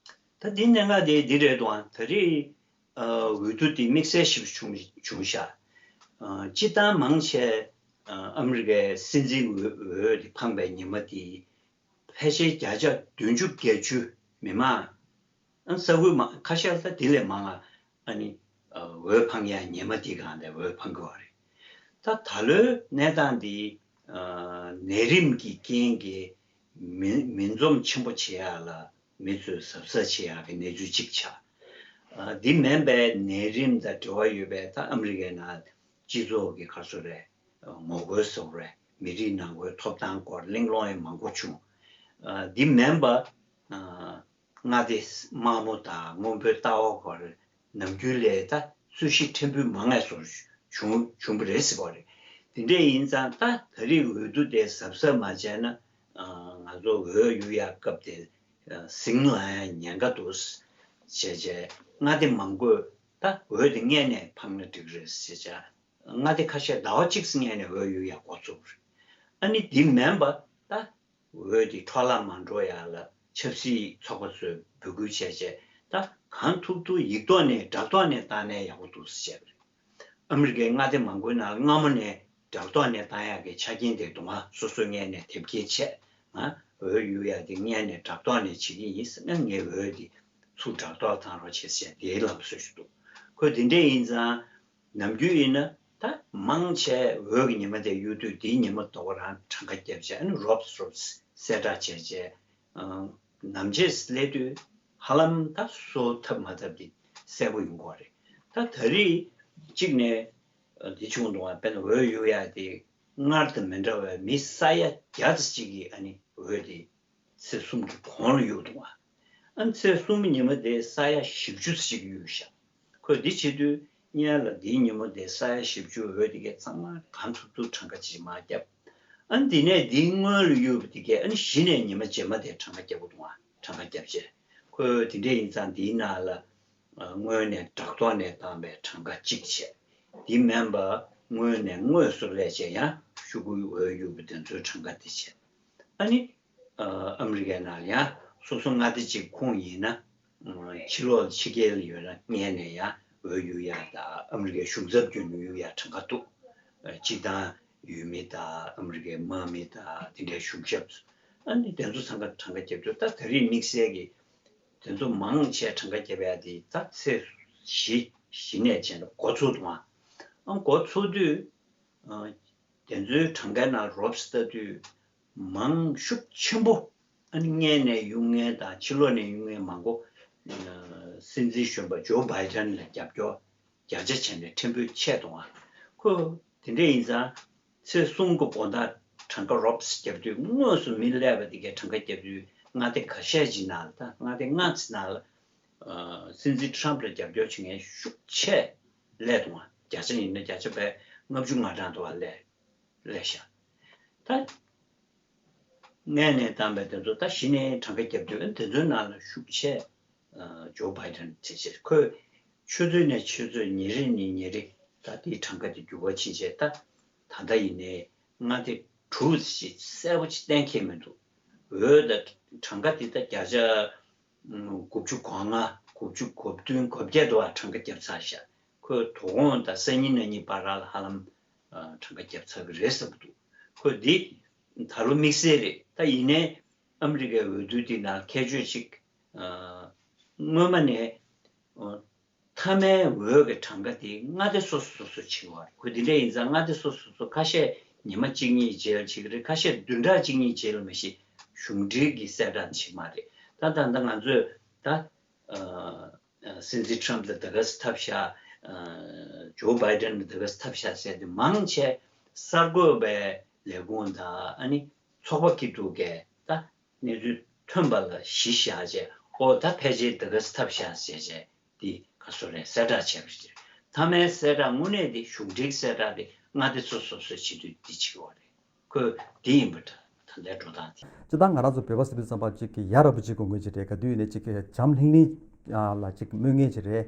ད་འདི་གནད་འགག་དེ་འདི་རེད་འདུག་ཨ། ད་རེས་ཨ་འོས་བསྡུ་དེ་དམིགས་བསལ་ཞིག་བྱུང་བྱུང་ཤག་ཨ་སྤྱིར་བཏང་མང་ཆེ་ཨ་ཨ་མི་རི་ཀའི་སྲིད་འཛིན་འོས་འོས་དེ་འཕངས་པའི་ཉི་མ་དེ། ཕལ་ཆེར་བརྒྱ་ཆ་བདུན་ཅུ་བརྒྱད་ཅུ་མི་མང་། ཨ་ས་ཁུལ་མང་ཁ་ཤས་ལ་དེ་ལས་མང་ང་ཨ་ནི་འོས་འཕང་ཡ་ཉི་མ་དེ་གང་དེ་འོས་འཕང་གི་བ་རེད། ད་ད་ལོའི་གནས་སྟངས་འདི་ནད་རིམས་ཀྱི་རྐྱེན་གྱིས་མི་མི་འཛོམས་ཆེན་པོ་བྱེད་ཡ་ལ་མི་ཚོས་གཟབ་གཟབ་བྱེད་ཡ་གི་གནས་ཚུལ་གཅིག་ཆགས། འདི་མིན་པའི་ནད་རིམས་དང་འབྲེལ་བ་ཡོད་པའི་ད་ཨ་མི་རི་ཀའི་ནང་སྤྱི་ཚོགས་ཀྱི་ག་རེ་ཟེར་དགོས་རེད། ངོ་རྒོལ་ཟེར་དགོས་རེད། མི་རིགས་ནང་ཁུལ་ཐོབ་ཐང་སྐོར་གླེང་སློང་ཡང་མང་པོ་བྱུང་། ཨ་འདི་མིན་པ། ཨ་མངའ་སྡེ་དམར་མོ་དང་སྔོན་པོའི་ལྟ་བ་སྐོར་ནམ་རྒྱུན་ལས་ད་རྩོད་གཞི་ཕྲན་བུ་མང་ང་བཟོ་བྱུང་བྱུང་བ་རེད་ཟེར་བ་རེད། དེ་འདྲ་ཡིན་ཙང་ད་ད་རེས་འོས་བསྡུ་དེ་གཟབ་གཟབ་མ་བྱས་ན་ཨ་ང་ཚོ་འོས་གཡུག་ཡག་སྐབས་དེ་ཟིང་ལ་ཡང་ཉེན་ཁ་འདུག་ཟེར་བྱས་མངའ་སྡེ་མང་པོས་ད་འོས་དེ་སྔོན་ནས་འཕངས་ན་འགྲིག་རེད་ཟེར་བྱས། མངའ་སྡེ་ཁ་ཤས་ཟླ་བ་གཅིག་སྔོན་ནས་འོས་གཡུག་ཡག་འགོ་ཚུགས་རེད། ཨ་ནི་འདི་མིན་པ་ད་འོས་དེ་འཕྲོ་བརླག་མ་འགྲོ་ཡག་ལ་ཆབ་སྲིད་ཚོགས་པ་ཚོས་འབོད་སྐུལ་བྱས་བྱས་ད་གང་ཐུབ་ཐུབ་ཡིག་ཐོག་ནས་སྦྲགས་ཐོག་ནས་བཏང་ན་ཡག་པོ་འདུག་ཟེར་བྱས་པ་རེད། ཨ་མི་རི་ཀའི་མངའ་སྡེ་མང་པོའི་ནང་ལ་སྔ་མོ་ནས་སྦྲགས་ཐོག་ནས་བཏང་ཡག་གི་ཆ་རྐྱེན་དེ་འདུག་ང་། སོ་སོ་སྔོན་ནས་དེབ་སྐྱེལ་བྱས་ང་འོས་གཡུག་ཡག་དེ་སྔོན་ནས་སྦྲགས་ཐོག་ནས་བྱེད་ཀྱི་ཡིན་ཟེར་ན་ངའི་འོས་དེ་ཚུར་སྦྲགས་ཐོག་བཏང་རོགས་བྱེད་ཟེར་དེའི་ལམ་སྲོལ་ཞིག་འདུག་ཁོས་དེ་འདྲ་ཡིན་ཙང་། ནམ་རྒྱུན་ཡིན་ན་ད་མང་ཆེ་འོས་ཀྱི་ཉི་མ་དེ་གཡུག་དུས་དེའི་ཉི་མ་དོ་ག་རང་གྲངས་ཀ་བརྒྱབ་བྱས་ཨ་ནི་རོབ་རོབ་གསལ་བསྒྲགས་བྱས་བྱས་ནམ་ཕྱེད་སླེབས་དུས་ཧ་ལམ་ད་བཟོ་ཐབས་མ་ཐབས་དེ་གསལ་པོ་ཡོང་གི་རེད། ད་ད་རེས་གཅིག་ནས་འདི་བྱུང་འདུག་བ། དཔེར་ན་འོས་གཡུག་ཡག་དེ་སྔར་དང་མི་འདྲ་བའི་མི་ས་ཡ་བརྒྱ་ཙམ་ཅིག་གིས་ཨ་ནི་འོས་དེ་ཚེས་གསུམ་གྱི་གོང་ལ་གཡུགས་འདུག་བ། ཨ་ནི་ཚེས་གསུམ་ཉི་མ་དེ་ས་ཡ་བཞི་བཅུ་ཙམ་ཅིག་གཡུགས་ཤག་ཁོས་འདི་བྱེད་དུས་སྔོན་ལ་འདིའི་ཉིན་མོ་དེ་ས་ཡ་བཞི་བཅུ་འོས་དེ་གའི་ཚང་མ་གང་ཐུབ་ཐུབ་གྲངས་ཀ་ཅིག་མར་བརྒྱབ། ཨ་ནི་དེ་ནས་འདིའི་སྔོན་ལ་གཡུགས་པ་དེ་གའི་ཨ་ནི་གཞི་ནས་ཉི་མ་རྗེས་མ་དེ་གྲངས་ཀ་བརྒྱབ་པ་འདུག་ཨ། གྲངས་ཀ་བརྒྱབ་བྱས་ཁོས་དེ་འདྲ་ཡིན་ཙང་འདིའི་ནང་ལ་སྔོན་ནས་སྦྲགས་ཐོག་ནས་བཏང་པའི་གྲངས་ཀ་གཅིག་བྱས། འདི་མིན་པ་སྔོན་ནས་དངོས་སུ་སླེབས་བྱས་ཡང་ཤོག་གུའི་འོས་གཡུགས་པ་དེ་ཚོའི་གྲངས་ཀ་དེ་བྱས། ཨ་ནི། ཨ་ཨ་མི་རི་ཀའི་ནང་ལ་ཡང་སོ་སོ་མངའ་སྡེ་གཅིག་ཁོངས་ཡིན་ན། ཨ་ཕྱི་ལོགས་ཕྱི་རྒྱལ་ལ་ཡོད་ན་སྔོན་ནས་ཡང་འོས་གཡུག་ཡག་དང་ཨ་མི་རི་ཀའི་གཞུང་ཚབ་བརྒྱུད་ནས་གཡུག་ཡག་གྲངས་ཀ་འདུག་ཨ་སྤྱི་བཏང་ཡུལ་མི་དང་ཨ་མི་རི་ཀའི་དམག་མི་དང་དེ་འདྲའི་གཞུང་ཞབས་ཚོ་ཨ་ནི་དེ་ཚོ་ཚང་མ་གྲངས་ཀ་བརྒྱབ་དུས་ད་ད་རེས་དམིགས་བསལ་གྱི་དེ་ཚོ་མང་ཆེ་གྲངས་ཀ་བརྒྱབ་ཡག་དེ་ད་ཚེས་བཞི་བཞི་ནས་བྱས་ནས་འགོ་ཚུགས་འདུག་ཨ། ཨ་འགོ་ཚུགས་དུས། ཨ་དེ་ཚོའི་གྲངས་ཀའི་ནང་རོབ་ཙམ་ལྟ་དུས་མང་ཤུགས་ཆེན་པོ་ཨ་ནི་སྔོན་ནས་གཡུག་མཁན་དང་ཕྱི་ལོགས་ནས་གཡུག་མཁན་མང་པོ་ཨ་སྲིད་འཛིན་གཞོན་པ་ཇོ་བྷའི་ཌེན་ལ་རྒྱབ་སྐྱོར་བརྒྱ་ཆ་བྱས་ནས་ཕྲན་བུ་ཆད་འདུག་ཨ། ཁོ་དེ་འདྲ་ཡིན་ཙང་ཚེས་གསུམ་གྱི་དགོང་དག་གྲངས་ཀ་རོབ་ཙམ་བརྒྱབ་དུས་དངོས་སུ་མི་སླེབས་པ་དེ་གའི་གྲངས་ཀ་བརྒྱབ་དུས་མངའ་སྡེ་ཁ་ཤས་ཅིག་ནང་ལ་ད་མངའ་སྡེ་ལྔ་ཙམ་ནང་ལ། ཨ་སྲིད་འཛིན་ཊམ་ཕ་ལ་རྒྱབ་སྐྱོར་བྱེད་མཁན་ཤུགས་ཆེ་སླེབས་འདུག་ཨ། བརྒྱ་ཆ་ཡིན་ན་བརྒྱ་ཆ་པའི་ལྔ་བཅུ་ང་གྲངས་འདུག་ཨ་སླེབས་སླེབས་ཤག་ད་སྔོན་ནས་བཏང་བའི་དེ་ཚོ་ད་གཞི་ནས་གྲངས་ཀ་བརྒྱབ་དུས་དེ་ཚོའི་ནང་ལ་ཤུགས་ཆེ་ ཇོ་བྷའི་ཌེན་དེ་བྱས། ཁོས་ཆུ་ཚོད་ནས་ཆུ་ཚོད། ཉིན་རེ་ནས་ཉིན་རེ་ད་དེའི་གྲངས་ཀ་དེ་འགྱུར་བ་ཕྱིན་བྱས། ད་ད་ལྟ་ཡིན་ནའི་མངའ་སྡེ་དྲུག་ཅིག་གསལ་པོ་ཅིག་གཏན་འཁེལ་མི་འདུག་འོ་ད་གྲངས་ཀ་དེ་ད་བརྒྱ་ཆ་དགུ་བཅུ་གོ་ལྔ། དགུ་བཅུ་གོ་བདུན། གོ་བརྒྱད་དུའང་གྲངས་ཀ་བརྒྱབ་ཚར་ཤག་ཁོས་དོ་དགོང་དང་སང་ཉིན་གནངས་ཉིན་བར་ལ་ཧ་ལམ་གྲངས་ཀ་བརྒྱབ་ཚར་གི་རེད་བསམ་གི་འདུག་ཁོས་འདི་ད་ལོ་དམིགས་བསལ་རེད། ད་ཡིན་ནའི་ཨ་མི་རི་ཀའི་འོས་བསྡུ་འདི་ནང་ཁྱད་ཆོས་ཅིག་སྔོན་མ་ནས་མཐའ་མའི་འོས་ཀྱི་གྲངས་ཀ་དེ་མངའ་སྡེ་སོ་སོ་སོ་སོས་བྱེད་ཀྱི་ཡོད་རེད། ཁོས་འདི་འདྲ་ཡིན་ཙང་མངའ་སྡེ་སོ་སོ་སོ་ཁ་ཤས་ཉི་མ་གཅིག་གཉིས་རྗེས་ལ་བྱེད་ཀྱི་རེད། ཁ་ཤས་བདུན་ཕྲག་གཅིག་གཉིས་རྗེས་ལ། མ་གཞི་གཞུང་འབྲེལ་གྱི་གསལ་བསྒྲགས་བྱེད་མ་རེད། ད་ད་ལྟ་ང་ཚོས་ད་སྲིད་འཛིན་ཊམ་ལ་ད་ག་སེ་ཐབས་ཤ། ཇོ་བྷའི་ཌེན་ལ་ད་ག་སེ་ཐབས་ཤ་ཟེར་དུས། མང་ཆེ་གསར་འགོད་པའི་ལས་ཁུངས་དང་། ཨ་ནི་ཚོགས་པ་སྐྱིད་སྡུག་གིས་ད་གནས་ཚུལ་ཐོན་པ་ལ་གཞི་བཞག་བྱས། ཨོ་ད་ཕལ་ཆེར་ད་ག་སེ་ཐབས་ཤ་ཟེར་བྱས་འདི་ག་སོ་རེད། གསལ་བསྒྲགས་བྱས་པ་རེད། མཐའ་མའི་གསལ་བསྒྲགས་དངོས་གནས་དེ་གཞུང་འབྲེལ་གསལ་བསྒྲགས་དེ་མངའ་སྡེ་སོ་སོ་སོས་བྱེད་དུས་འདི་བྱེད་ཀྱི་ཡོད་རེད། ཁོས་འདི་ཡིན་པ་འདྲ། ད་ལྟའི་འགྲོ་སྟངས་དེ། སྤྱིར་བཏང་ང་རང་ཚོ་བོད་པ་ཟེར་དུས་ཙམ་པ་ཅིག་ཡ་རབས་པོ་ཅིག་དགོས་མཁན་ཅིག་རེད། ག་དུས་ཡིན་ནའི་ཅིག་བྱམས་ལྷིང་ལྷིང་ལ་ཅིག་སྨོན་མཁན་ཅིག་རེད།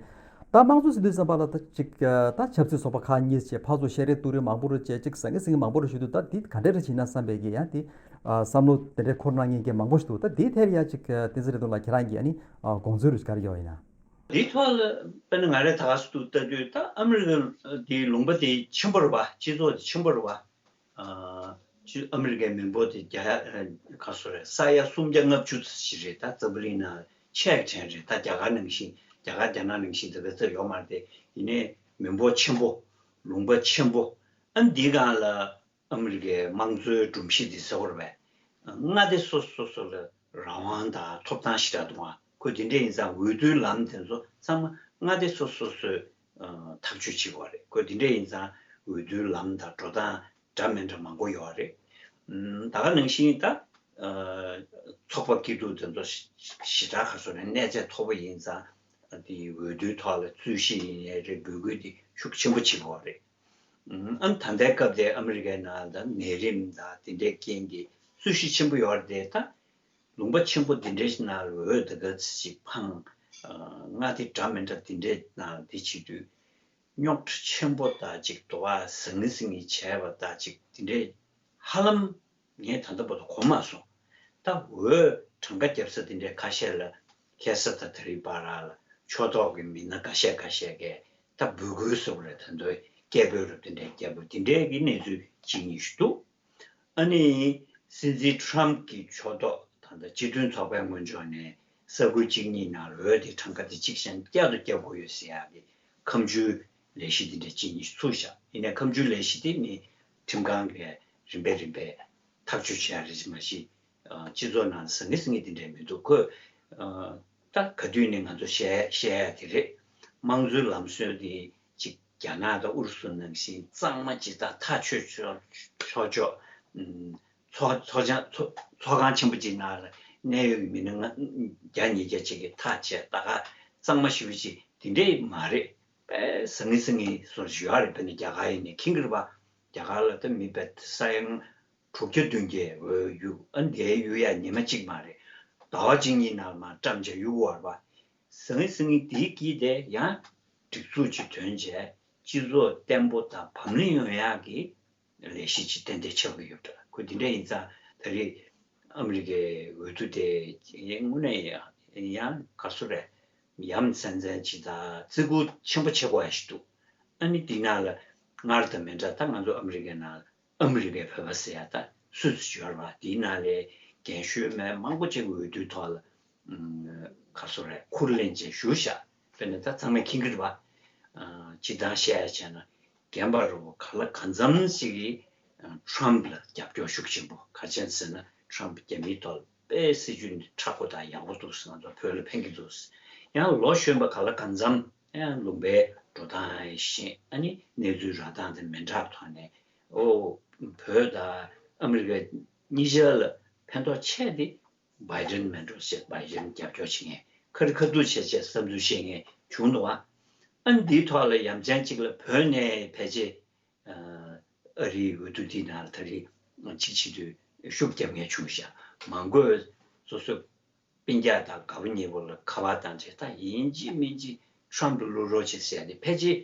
ད་དམངས་གཙོ་ཟེར་དུས་ཙམ་པ་ལ་ད་ཅིག་ད་ཆབ་སྲིད་ཚོགས་པ་ཁག་གཉིས་བྱས། ཕར་ཚུར་བཤད་རེས་ཐུག་རེས་མང་པོ་རུ་བྱས། ཅིག་ཟང་ངེ་ཟིང་ངེ་མང་པོ་རུ་ཞུ་དུས། ད་འདི་ག་འདྲ་རེ་བྱེད་ན་བསམ་པའི་གི་ཡང་དེ་བསམ་བློ་དེ་འདྲའི་འཁོར་གནང་མཁན་གྱི་མང་པོ་ཞིག་འདུག་ད་འདིའི་ཐད་ཡ་ཅིག་བསྟན་འཛིན་རེ་དོན་ལགས་ཁྱེད་རང་གིས་ཨ་ནི་དགོངས་ཚུལ་རུ་ག་རེ་ཡོད་ཡིན་ན། འདིའི་ཐོག་ལ་དཔེར་ན་ང་རས་ད་ག་སེ་འདུག་ལྟ་དུས། ད་ཨ་མི་རི་ཀ་དེའི་ལུང་པ་དེ་ཆེན་པོ་རེད་པ། སྤྱི་ཚོགས་དེ་ཆེན་པོ་རེད་པ། ཨ་ཅི་ཨ་མི་རི་ཀའི་མི་འབོར་དེ་བརྒྱ་ཨ་ག་སོ་རེད། ས་ཡ་སུམ་བརྒྱ་ལྔ་བཅུ་ཙམ་ཞིག་རེད། ད་འཛམ་བུ་གླིང་ནང་ཆེ་གྲས་རེད། ད་རྒྱ་གར་ནང་བཞིན། རྒྱ་གར་རྒྱ་ནག་ནང་བཞིན་དེ་ག་ཚོད་ཡོད་མ་རེད་དེ། ཡིན་ནའི་མི་འབོར་ཆེན་པོ། ལུང་པ་ཆེན་པོ། ཨ་འདི་སྒང་ལ་ཨ་མི་རི་ཀའི་དམངས་གཙོའི་སྒྲོམ་གཞི་འདི་ཟེར་བ་རེད་པས། མངའ་སྡེ་སོ་སོ་སོ་ལ་རང་དབང་དང་ཐོབ་ཐང་ཞེ་དྲག་འདུག་ག་ཁོས་དེ་འདྲ་ཡིན་ཙང་འོས་བསྡུའི་ལམ་དེ་ཚོ་ཚང་མ་མངའ་སྡེ་སོ་སོ་སོས་ཨ་ཐག་གཅོད་བྱེད་དགོས་རེད། ཁོས་དེ་འདྲ་ཡིན་ཙང་འོས་བསྡུའི་ལམ་དང་འགྲོ་སྟངས་འདྲ་མི་འདྲ་མང་པོ་ཡོད་རེད། ཨམ་ད་ག་ནང་བཞིན་ད་ཨ་ཚོགས་པ་སྐྱིད་སྡུག་དེ་ཚོ་ཞེ་དྲག་ག་སོ་རེད། གནས་ཚད་མཐོ་པོ་ཡིན་ཙང་། དེ་འོས་བསྡུའི་ཐོག་ལ་རྩོད་གཞི་ཡིན་ནའི་རེད། འབོད་སྐུལ་དེ་ཤུགས་ཆེན་པོ་བྱེད་དགོས་རེད། ཨམ་ད་ལྟའི་སྐབས་དེ་ཨ་མི་རི་ཀའི་ནང་ལ་ནད་རིམས་དང་དེ་འདྲའི་རྐྱེན་གྱིས་རྩོད་གཞི་ཆེན་པོ་ཡོད་རེད་དེ། ད་ལུང་པ་ཆེན་པོ་འདི་འདྲའི་ནང་ལ་འོས་དེ་ག་ཚོད་ཅིག་འཕངས། ཨ་མངའ་སྡེ་འདྲ་མི་འདྲ་དེ་འདྲའི་ནང་ལ་དེ་བྱེད་དུས། རྙོག་དྲ་ཆེན་པོ་དང་ཅིག་དོ་བ་ཟང་ངེ་ཟིང་ངེ་བྱས་པ་དང་ཅིག་དེ་འདྲའི་ཧ་ལམ་ངས་ད་ལྟ་བར་དུ་གོ་མ་སོང་། ད་འོས་གྲངས་ཀ་བརྒྱབ་ས་དེ་འདྲའི་ཁ་ཤས་ལ། ཁ་སང་དང་ད་རེས་བར་ལ་ཕྱོགས་གཏོགས་ཀྱི་མི་སྣ་འགའ་ཤས་འགའ་ཤས་ཀྱིས་ད་འབོད་སྐུལ་ཟེར་བ་རེད། ད་དུང་སྐད་འབོད་རུ་དེ་འདྲའི་བརྒྱབ་པ། དེ་འདྲའི་གི་གནས་ཚུལ་གཅིག་གཉིས་ཤིག་འདུག་ཨ་ནི་སྲིད་འཛིན་ཊམ་གྱི་ཕྱོགས་གཏོགས་ད་ལྟ་སྤྱི་མཐུན་ཚོགས་པའི་ངོས་ཕྱོགས་ནས་ས་ཁུལ་གཅིག་གཉིས་ནང་ལ་འོས་དེ་གྲངས་ཀ་དེ་གཅིག་གཞན་བསྐྱར་དུ་བརྒྱབ་དགོས་ཡོད་ཟེར་ཡག་གི་ཁ་མཆུའི་ལས་གཞི་དེ་འདྲ་གཅིག་གཉིས་ཚུགས་བཞག་ཡིན་ནའི་ཁ་མཆུའི་ལས་གཞི་དེ་ནི་ཁྲིམས་ཁང་གིས་རིམ་པས་རིམ་པས་ཐག་གཅོད་བྱེད་ཡག་རེད། མ་གཞི་ཨ་སྤྱི་ཚོགས་ནང་ཟང་ངེ་ཟིང་ངེ་དེ་འདྲ་མི་འདུག་ཁོས་ཨ་ད་ག་དུས་ནས་ང་ཚོ་བཤད་བཤད་ཡག་དེ་རེད། དམངས་གཙོའི་ལམ་སྲོལ་དེ་གཅིག་རྒྱ་ནག་དང་ཨུ་རུ་སུ་ནང་བཞིན་གཙང་མ་ཇི་ལྟར་ཐག་ཆོད་ཆོག་ཆོག་ཆོག་ཨུམ། ཚོགས་ཚོགས་ཆ་ཚོགས་ཚོགས་ཁང་ཆེན་པོ་གཅིག་ནང་ལ་གནད་ཡོད་ཀྱི་མི་སྣ་ལྔ་བརྒྱ་ཉིས་བརྒྱ་ཅིག་གིས་ཐག་བཅད། ད་ག་གཙང་མ་ཞེ་པོ་ཅིག་དེ་འདྲས་མ་རེད། དཔེ་ཟང་ངེ་ཟིང་ངེ་བཟོ་ཞིག་ཡོད་རེད། དཔེར་ན་རྒྱ་གར་ཡིན་ནའི་མཁྱེན་གྱི་རེད་པ། རྒྱ་གར་ལ་ད་མི་དཔེ་ས་ཡ་དྲུག་བརྒྱ་བདུན་བརྒྱ་འོས་གཡུག་ཨ་འདིའི་གཡུག་ཡག་ཉི་མ་གཅིག་མ་རེད། ཟླ་བ་གཅིག་གཉིས་ནང་ལ་མར་བཀྲམ་བྱས་གཡུག་གོ་བ་རེད་པ། ཟང་ངེ་ཟིང་ངེ་དེའི་དཀྱིལ་དེ་ཡང་སྒྲིག་འཛུགས་ཅིག་ཐོན་བྱས། སྤྱི་ཚོགས་བརྟན་པོ་དང་བམ་བརླིང་ཡོང་ཡག་གི་ལས་གཞི་ཅིག་ཏན་ཏན་ཆགས་ཀྱི་ཡོད་འདྲ། ཁོ་འདི་འདྲ་ཡིན་ཙང་ད་རེས་ཨ་མི་རི་ཀའི་འོས་བསྡུ་དེ་དངོས་གནས་ཡང་ག་སོ་རེད། ཡ་མཚན་མཚན་ཅིག་དང་བརྩི་བཀུར་ཆེན་པོ་བྱེད་དགོས་ཡག་ཞིག་འདུག་ཨ་ནི་འདི་ནང་ལ་སྔར་དང་མི་འདྲ། ད་ང་ཚོ་ཨ་མི་རི་ཀའི་ནང་ལ་ཨ་མི་རི་ཀའི་བོད་པ་ཟེར་ཡག་ད་སུ་སུ་ཡོད་རེད་པ། དེའི་ནང་ལ་རྒན་ཤོས་མི་མང་པོ་ཅིག་འོས་བསྡུའི་ཐོག་ལ་ཨུམ། ག་སོ་རེད། ཁུར་ལེན་བྱས་བཞུགས་ཤག་དཔེར་ན་ད་ཚང་མས་མཁྱེན་གྱི་རེད་པ། ཨ་སྤྱིར་བཏང་བཤད་ཡག་བྱས་ན་རྒན་པ་རུ་ག་ལ་གང་འཚམ་ཞིག་གིས་ཨ་ཊམ་ལ་རྒྱབ་སྐྱོར་ཤུགས་ཆེན་པོ། ག་རེ་བྱས་ཟེར་ན་ཊམ་རྒྱ་མིའི་ཐོག་ལ་དཔེ་སྲིད་ཇུས་འདི་མཁྲེགས་པོ་དང་ཡག་པོ་འདུག་ང་ཚོ་བོད་ལ་ཕན་གྱི་འདུག་ཡང་ལོ་གཞོན་པ་ག་ལ་གང་འཚམ་ཡང་ལུང་པའི་འགྲོ་སྟངས་ཤེས། ཨ་ནི་གནས་ཚུལ་རག་སྟངས་དེ་མི་འདྲ་བ་ཐོག་ནས། ཨོ་བོད་དང་ཨ་མི་རི་ཀ་གཉིས་ཆར་ལ་ཕན་ཐོགས་ཆེ་དེ་བྷའི་ཌེན་མེད་འགྲོ་ཞེས། བྷའི་ཌེན་རྒྱབ་སྐྱོར་བྱེད་མཁན། ཁ་རི་ཁ་ཐུག་བྱས་བྱས་བསམ་ཚུལ་བཤད་མཁན་བྱུང་འདུག་ཨ། ཨ་འདིའི་ཐོག་ལ་ཡ་མཚན་གཅིག་ལ་བོད་ནས་ཕལ་ཆེར་ཨ་རིའི་འོས་བསྡུ་འདིའི་ནང་ལ་ད་རེས་གཅིག་བྱེད་དུས་ཤུགས་རྒྱབ་མཁན་བྱུང་ཤག་མང་པོས་སོ་སོ་ ཨིན་རྒྱ་དང་དགའ་པོ་ཉེ་པོ་ལ་ཁ་པར་བཏང་བྱས་ད་ཡིན་གཅིག་མིན་གཅིག་ཁྲམ་དུ་བླུག་རོགས་བྱེད་ཟེར་ནས་ཕལ་ཆེར་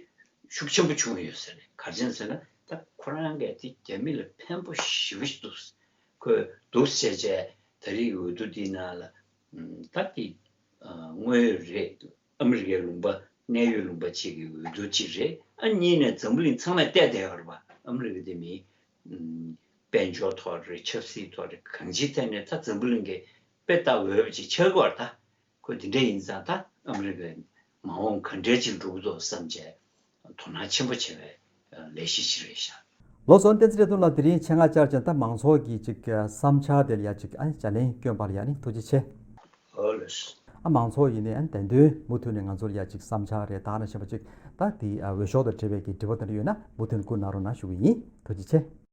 ཤུགས་ཆེན་པོ་བྱུང་ཡོད་ཟེར་ནས་ག་རེ་བྱས་ཟེར་ན་ད་ཁོ་རང་གིས་དེ་རྒྱ་མི་ལ་ཕན་པོ་ཞེ་པོ་ཞིག་འདུག་ཁོས་འདུག་ཟེར་བྱས་ད་རེས་འོས་བསྡུ་འདིའི་ནང་ལ་ད་དེ་དངོས་ཡོད་རེད། ཨ་མི་རི་ཀའི་ལུང་པ་གནད་ཡོད་ལུང་པ་གཅིག་གི་འོས་བསྡུ་གཅིག་རེད། ཨ་གཉིས་ནས་འཛམ་བུ་གླིང་ཚང་མས་བལྟས་བསྡད་ཡོད་རེད་པ། ཨ་མི་རི་ཀ་དེ་མི་དཔལ་འབྱོར་ཐོག་རེད། ཆབ་སྲིད་ཐོག་རེད། གང་ཅིའི་ཐད་ནས་ད་འཛམ་བུ་གླིང་གི་དཔེ་ལྟ་འོས་པ་ཅིག་ཆགས་ཀྱི་ཡོད་རེད་ད། ཁོ་དེ་འདྲ་ཡིན་ཙང་ད་ཨ་མི་རི་ཀའི་མ་འོངས་ག་འདྲ་ཅིག་འགྲོ་གི་འདུག་བསམ་བྱས་དོ་སྣང་ཆེན་པོ་བྱེད་པའི་ལས་གཞི་ཅིག་རེད་ཤག་ལགས་སོ། བསྟན་འཛིན་བཀྲས་མཐོང་ལགས་དེ་རིང་ཆེད་མངགས་བཅར་བྱས་ད་མང་ཚོགས་ཀྱི་ཅིག་བསམ་འཆར་དེ་ལ་ཡ་ཅིག་ཨ་ནི་ལྗགས་ལན་བསྐྱོན་པ་ལ་ཡ་ནི་ཐུགས་རྗེ་ཆེ། ཨོ་ལགས། ཨ་མང་ཚོགས་ཡིན་ནའི་ཨ་ནི་བདེན་དོན་མུ་མཐུད་ནས་ང་ཚོར་ཡ་ཅིག་བསམ་འཆར་རེད་ད་ནང་བཞིན་པ་ཅིག་ད་དེ་འོས་ཤོག་དང་འབྲེལ་བའི་གི་དྲི་བ་དེ་འདྲ་ཡོད་ན་མུ་མཐུད་ནས་བསྐུར་གནང་རོགས་གནང་ཞུ་གི་ཡིན། ཐུགས་རྗེ་ཆེ།